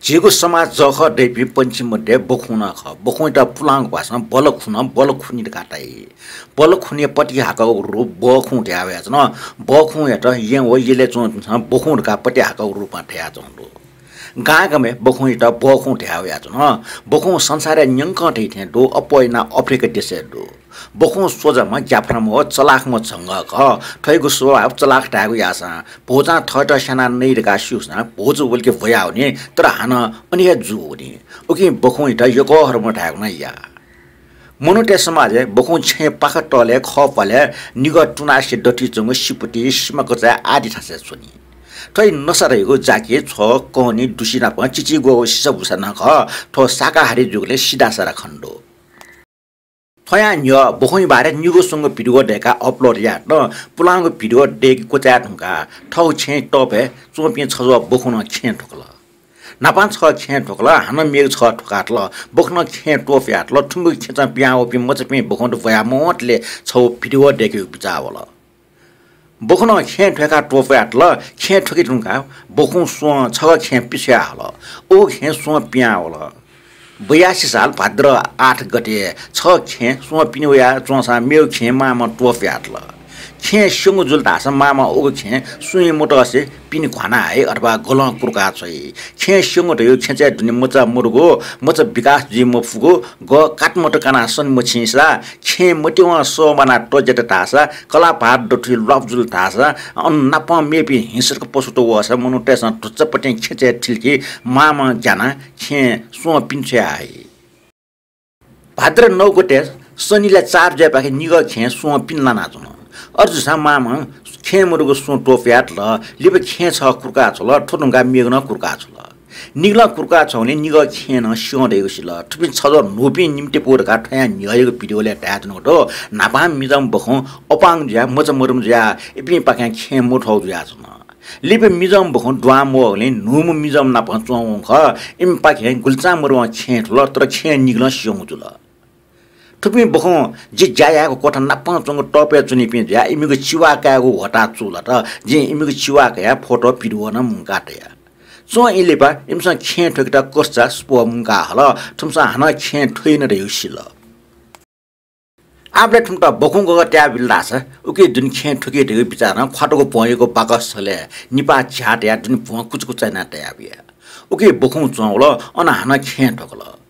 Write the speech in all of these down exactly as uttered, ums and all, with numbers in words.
झीगु समाज जःखः दइपिं पंक्षी मध्ये बखुं नं खः। बखुंयात पुलांगु भाषां बलखुं नं बलखुनि धकाः धाइ। बलखुनिया पतिहाकःगु रूप बखुं धयावयाच्वन। बखुंयात येँ व यलय् च्वंपिन्सं बखुं धकाः पतिहाकःगु रूपं धयाच्वंगु दु। गांगामय् बखुंयात बखुं धयावयाच्वन। बखुं संसारय् न्यंकं थथे थें दु, अप्वः यानाः अफ्रिका देशय् दु। बखुं सोझाम्ह, ज्याफ्राम्ह व चलाखम्ह झंगः खः। थ्वयागु स्वभाव चलाख धायेगु याःसां भौचां थःत स्यानाः नइ धकाः स्यूसां भौचा वलिके भ्वयावनी, तर हानं अन हे जूवनी। उकिं बखुंयात यकःहरम्ह धायेगु नं याः। मनूतय् समाजय् बखुं छेँय् पाखा तःले खः प्वालय् निगः तुनासे दथुइ च्वंगु सिपुति, सिमाकचाय् आदि थासय् च्वनी। थ्व नसा धइगु जाकि छ्व, कहनि, दुसि नाप चिचिग्वःगु सिसाभुसा नं खः। थ्व शाकाहारी जूगुलिं सिधासाधा खने दु। थ्वयां न्ह्यः बखुंया बारे निगू स्वंगू video दय्काः upload यायेत नं पुलांगु video दय्के क्वचाये धुंकाः थःगु छेँय् तःपय् च्वंपिं छजः बखुं नं खेँ थ्वकल। न्हापां छगः खेँ थ्वकल, हानं मेगु छगः थ्वकातल। बखुं नं खेँ त्वपुयातल। थुमिगु खेँचं पिहां वःपिं मचापिं बखुंत ब्वयाः मवंतले छगू video दय्केगु बिचाः वल। बखुं नं खेँ थ्वय्काः त्वपुयातल। खेँ थ्वके धुंकाः बखुं स्वं छगः खेँ पिछ्वया हल। उगु खेँ स्वं पिहां वल। बयासी साल भाद्र आठ गते छगः खेँ स्वं पिने वया च्वंसां मेगु खेँ मामं त्वपुयातल। खेँ स्यंगु जुल धाःसा मामं उगु खेँ सुइँ मतसे पिने घ्वाना हइ अथवा गलं कुर्का छ्वइ। खेँ स्यंगु धइगु खेँचाय् दुने मचा मरुगु, मचा विकास जुइ मफुगु, गः कातमत कानाः सने मछिंसा, खेँ मतिवं सः ब्वानाः त्वज्यात धाःसा, कलाभार दथुइ ल्वापु जुल धाःसा, अन नापं मेपिं हिंस्रक पशुत वःसा मनूतय्सं धुच्चापतिं खेँचाय् थिलकी मामं ग्यानाः खेँ स्वं पिने छ्वया हइ। भाद्र नौ गते सनिलय् चार जुयापाखे निगः खेँ स्वं पिने लानाच्वन। अथे जूसां मामं खेँ मरुगु स्वं त्वपुयातल। लिपा खेँ छगः कुर्का छ्वल, थ्व धुंकाः मेगु नं कुर्का छ्वल। निगलं कुर्का छ्वःवनी निगः खेँ नं स्यं धइगु सिल। थुपिं छजः न्हूपिं निम्तिपु धकाः थ्वयां न्ह्यःयागु video-लय् धयाच्वनागु दु। न्हापां मिजंम्ह बखुं अपांग जुयाः मचा मरुम्ह जुयाः इपिंपाखें खेँ मथ्वःगु जुयाच्वन। लिपा मिजंम्ह बखुं दुहां मवःगुलिं न्हूम्ह मिजंम्ह नाप च्वंवंगु खः। इमिपाखें गुलिचां मरुवं खेँ थ्वल, तर खेँ निगलं स्यंगु जुल। थुपिं बखुं जि ज्या यायेगु क्वथा नापं च्वंगु तःपय् च्वनीपिं जुयाः इमिगु चिवाः कायेगु ह्वःताः चूलात। जिं इमिगु चिवाः कयाः photo video नं मुंकाः तया। च्वं इलिपा इमिसं खेँ थ्वकेत कस्चा स्पः मुंका हल। थुमिसं हानं खेँ थ्वइन धइगु सिल। आबलय् थुमित बखुं गः गः त्याबिल धाःसा उकी दुने खेँ थ्वकी धइगु बिचारं ख्वातुगु भ्वंयागु बाकस छलय् निपाः झ्याः तयाः दुने भ्वं कुचकुच यानाः तयाबिया। उकी बखुं च्वंवल, अन हानं खेँ थ्वकल।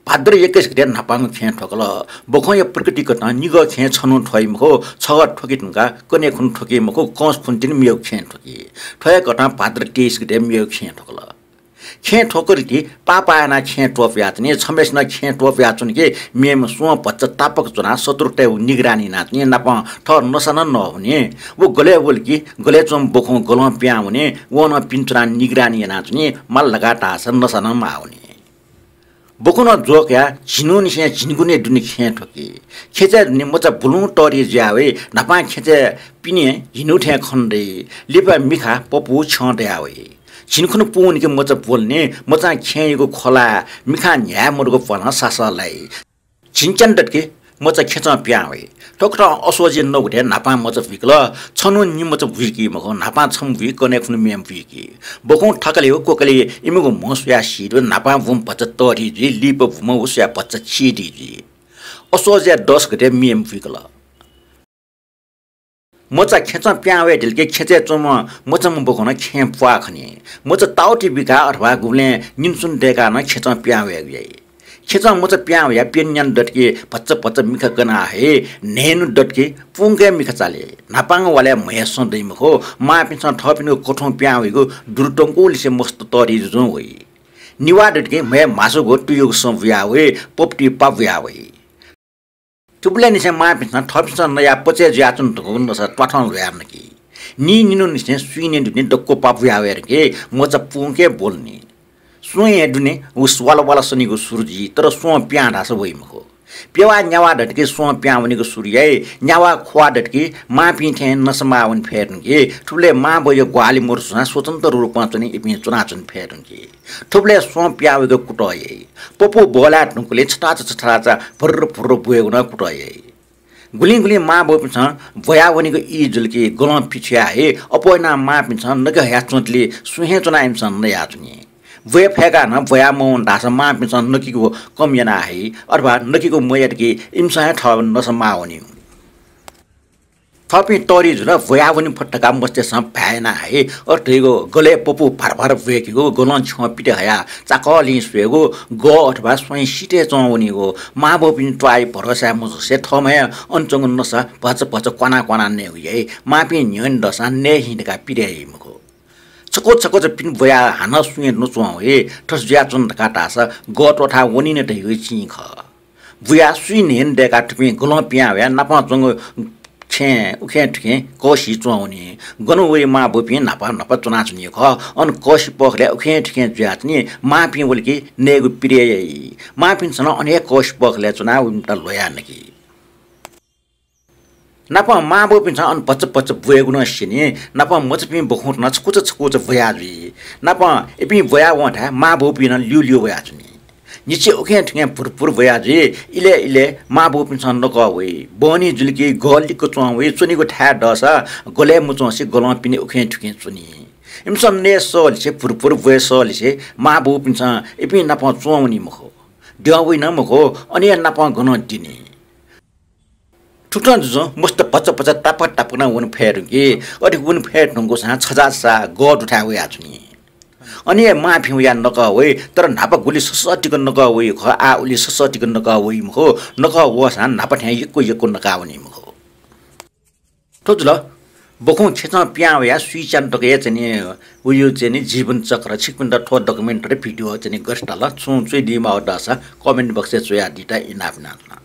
भाद्र एक्काइस गते न्हापांगु खेँ थ्वकल। बखुंया प्रकृति कथं निगः खेँ छन्हुं थ्वइ मखु, छगः थ्वके धुंकाः कन्हय् खुन्हु थ्वकी मखु, कंस खुन्हु तिनि मेगु खेँ थ्वकी। थ्व हे कथं भाद्र तेइस गते मेगु खेँ थ्वकल। खेँ थ्वकल कि पाः पाः यानाः खेँ त्वपुयाच्वनी। छम्हय्सिनं खेँ त्वपुयाच्वन कि मेम्ह स्वं भचा तापाक च्वनाः शत्रुतय् निगरानी यानाच्वनी, नापं थः नसा नं नःवनी। व गलय् वल कि गलय् च्वंम्ह बखुं गलं पिहां वनी, वं नं पिने च्वनाः निगरानी यानाच्वनी, माल धकाः धाःसा नसा नं माःवनी। बखुं नं ज्वः कयाः झिन्हुंनिसें झिंगुने दुने खेँ थ्वकी। खेँचाय् दुने मचा बुलुं तःधि जुया वइ। न्हापां खेँचाय् पिने हिन्हु थें खने दइ। लिपा मिखा, पपू, छ्यं दया वइ। झिंखुन्हु पूवंनिके मचा ब्वलुनि, मचां खेँयागु ख्वलाय् मिखां न्ह्याये मदुगु प्वालं सासः लाइ। झिंच्यान दतके मचा खेँचं पिहां वइ। थुकथं असोजया नौ गते न्हापां मचा बुइकल। छन्हुं निम्ह मचा बुइकी मखु, न्हापां छम्ह बुइ, कन्हय् खुन्हु मेम्ह बुइकी। बखुं थकलय् व क्वकलय् इमिगु म्ह स्वयाः सी दु, न्हापां बुम्ह भचा तःधि जुइ, लिपा बुम्ह व स्वयाः भचा चीधि जुइ। असोजया दस गते मेम्ह बुइकल। मचा खेँचं पिहां वये धुंकल कि खेँचाय् च्वंम्ह मचाम्ह बखुं नं खेँ प्वाः खनी। मचा ताउति बिकाः अथवा गुबलें निन्हु च्वन्हु दय्काः नं खेँचं पिहां वयेगु याइ। खेँचं मचा पिहां वयाः प्यन्हु न्यान्हु दतके भचा भचा मिखा कना हइ, न्हय्न्हु दतके पुंके मिखा चाले। न्हापांगु वालय् म्हया सँ दइ मखु, मांपिन्सं थःपिनिगु कथुं पिहां वइगु दुरु त्वंकुलिसे मस्त तःधि जुजुं वइ। निवाः दतके म्हया म्हासुगु तुयुगु सँ बुया वइ, पपति पाः बुया वइ। थुबलय् निसें मांपिन्सं थःपिन्सं नयाः पचय् जुयाच्वन धुंकूगु नसा त्वाथं ल्ह्वया नकी। नीनिन्हुनिसें स्वीन्हय् दुने दक्व पाः बुया वये धुंके मचा पुंके ब्वलुनि। स्वं हे दुने व वाला वाला सनीगु सुरु जुइ, तर स्वं पिहां धाःसा वइ मखु। प्यवाः न्यावाः दतके स्वं पिहां वनीगु सुरु याइ, न्यावाः ख्वाः दतके मांपिं थें नसा माः वने फये धुंके। थुबलय् मां बौया ग्वाहालि मरुसां स्वतन्त्र रूपं च्वने इपिं च्वनाच्वने फये धुंके। थुबलय् स्वं पिहां वइगु कुतः याइ। पपू बहलाये धुंकूलि छथाचा छथाचा भुर्र भुर्र ब्वयेगु नं कुतः याइ। गुलिं गुलिं मां बौपिन्सं ब्वया वनीगु ई जुल कि गलं पिछ्वया हइ, अप्वः यानाः मांपिन्सं नके हया च्वंतले सुहें च्वनाः इमिसं नयाच्वनी। ब्वये फय्काः नं ब्वया मवन धाःसा मांपिन्सं नकिगु कम याना हइ, अथवा नकिगु मयात कि इमिसं हे थः नसा माः वनी। थःपिं तःधि जुल, ब्वया वने फत धकाः मस्तय्सं भाय् याना हइ। अथे धइगु गलय् पपू भार भार ब्वय्केगु, गलं छ्यं पित हयाः चाकःलिं स्वयेगु, गः अथवा स्वइँ सितय् च्वं वनीगु, मांबौपिनि त्वाःया भरोसाय् मजुसे थःम्हं हे अन च्वंगु नसा भचा भचा क्वाना क्वाना नयेगु याइ। मांपिं न्ह्यःने दःसां नये हिं धकाः पित याइ मखु। छकू छकू चा पिने ब्वयाः हानं सुँय् नं च्वं वइ। थथे जुयाच्वन धकाः धाःसा गः त्वःथाः वनी नं धइगु चिं खः। बुयाः सुइ न्हय्ने दय्काः थुपिं गलं पिहां वयाः नापं च्वंगु खँय् उखें थुखें कःसि च्वं वनी। गन वइ मांबौपिं न्हापा न्हापा च्वनाच्वनी खः। अन कःसि पःखलय् उखें थुखें जुयाच्वनी। मांपिं वल कि नयेगु पित याइ। मांपिन्सं नं अन हे कःसि पःखलय् च्वनाः वइमित ल्वयाः नकी। नापं मांबौपिन्सं अन भचा भचा ब्वयेगु नं स्यनी। नापं मचापिं बखुंत नं छकूचा छकूचा ब्वया जुइ। नापं इपिं ब्वया वंथाय् मांबौपिं नं ल्यूल्यू वयाच्वनी। न्हिच्छि उखें थुखें भुरभुर ब्वया जुइ। इलय् इलय् मांबौपिन्सं नकः वइ। बहनी जुल कि गः लिक्क च्वं वइ। च्वनीगु थाय् दःसा गलय् मच्वंसे गलं पिने उखें थुखें च्वनी। इमिसं नये सःलिसे, भुरभुर ब्वये सःलिसे मांबौपिन्सं इपिं नापं च्वं वनी मखु। द्यं वइ नं मखु, अन हे नापं गनं दिनी। थुकथं जुजुं मस्त भचा भचा तापाक तापाक नं वने फये धुंकी। अथे वने फये धुंकूसां छजाःसाः गः दुथाय् वयाच्वनी। अन हे मांपिं वयाः नकः वइ, तर न्हापा गुलि ससःतिक नकः वइ खः, आः उलि ससःतिक नकः वइ मखु। नकः वःसां न्हापा थें यक्व यक्व नकाः वनी मखु। थ्व जुल बखुं खेचं पिहां वयाः सुइच्यान्हु तक हे चाहिँ नि वइगु चाहिँ नि जीवन चक्र। छिकपिन्त थ्व documentary video चाहिँ नि गथे ताल, छुं च्वइदी माःगु दःसा comment box-य् च्वयादीत इनाप यानाच्वना।